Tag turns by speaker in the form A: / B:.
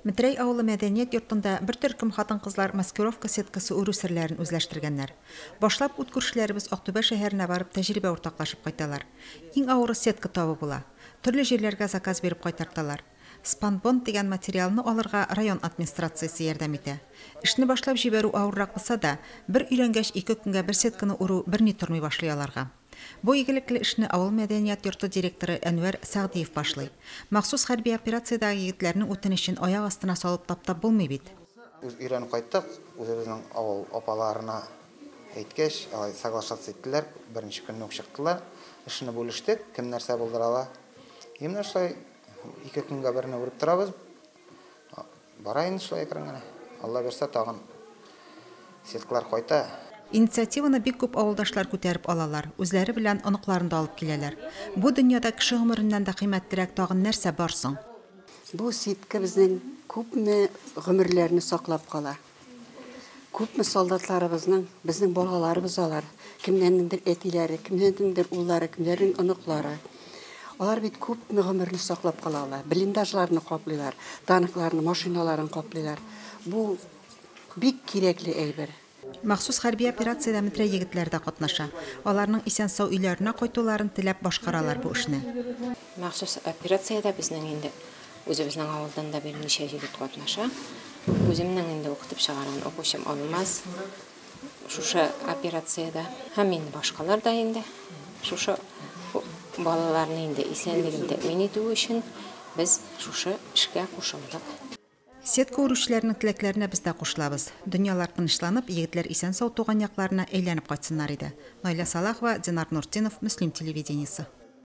A: Метрәй авылы мәдәният йортында бер төркем хатын-кызлар маскировка сеткасы үрү серләрен үзләштергәннәр. Башлап ут күршеләребез Актүбә шәһәренә барып тәҗрибә уртаклашып кайталар. Иң авыры сетка табу була. Төрле җирләргә заказ биреп кайтарталар. Спанбонд дигән материалны алырга район администрациясе ярдәм итә. Эшне башлап җибәрү авыррак булса да, бер өйрәнгәч ике көнгә бер сетканы үрү берни тормый башлый аларга. Бу игелекле эшне авыл мәдәният йорты директоры Әнвәр Сәгъдиев башлый. Махсус хәрби операциядәге егетләрнең үтенечен аяк астына салып таптап булмый бит.
B: Үз өйрәнеп кайттык, үзебезнең авыл апаларына әйткәч, алай соглашаться иттеләр, беренче көнне үк чыктылар. Эшне бүлештек, кем нәрсә булдыра ала. И менә шулай ике көнгә берне үреп торабыз. Бара инде шулай әкрен генә. Алла бирсә, тагын сеткалар кайта.
A: Инициативаны бик күп авылдашлар күтәреп алалар, үзләре белән оныкларын да алып киләләр. Бу дөньяда кеше гомереннән дә кыйммәтрәк тагын нәрсә бар соң?
C: Бу сетка безнең күпме гомерләрне саклап кала. Күпме солдатларыбызның, безнең балаларыбыз алар, кемнәрнеңдер әтиләре, кемнәрнеңдер уллары, кемнәрнең оныклары. Алар бит күпме гомерне саклап кала ала. Блиндажларны каплыйлар, танкларны, машиналарын каплыйлар. Бу бик кирәкле әйбер.
A: Махсус хәрби операциядә Метрәй егетләре дә катнаша. Аларның исән-сау өйләренә кайтуларын теләп башкаралар бу эшне.
D: Махсус операциядә безнең инде үзебезнең авылдан да берничә егет катнаша. Үземнең инде укытып чыгарган укучым Алмаз шушы операциядә һәм инде башкалар да инде шушы балаларны инде исәнлеген тәэмин итү өчен без шушы эшкә кушылдык.
A: Сетка үрүчеләрнең теләкләренә без дә кушылабыз. Дөньялар тынычланып, егетләр исән-сау туган якларына әйләнеп кайтсыннар иде. Наилә Салахова, Динар Нуртдинов, Мөслим телевидениесе.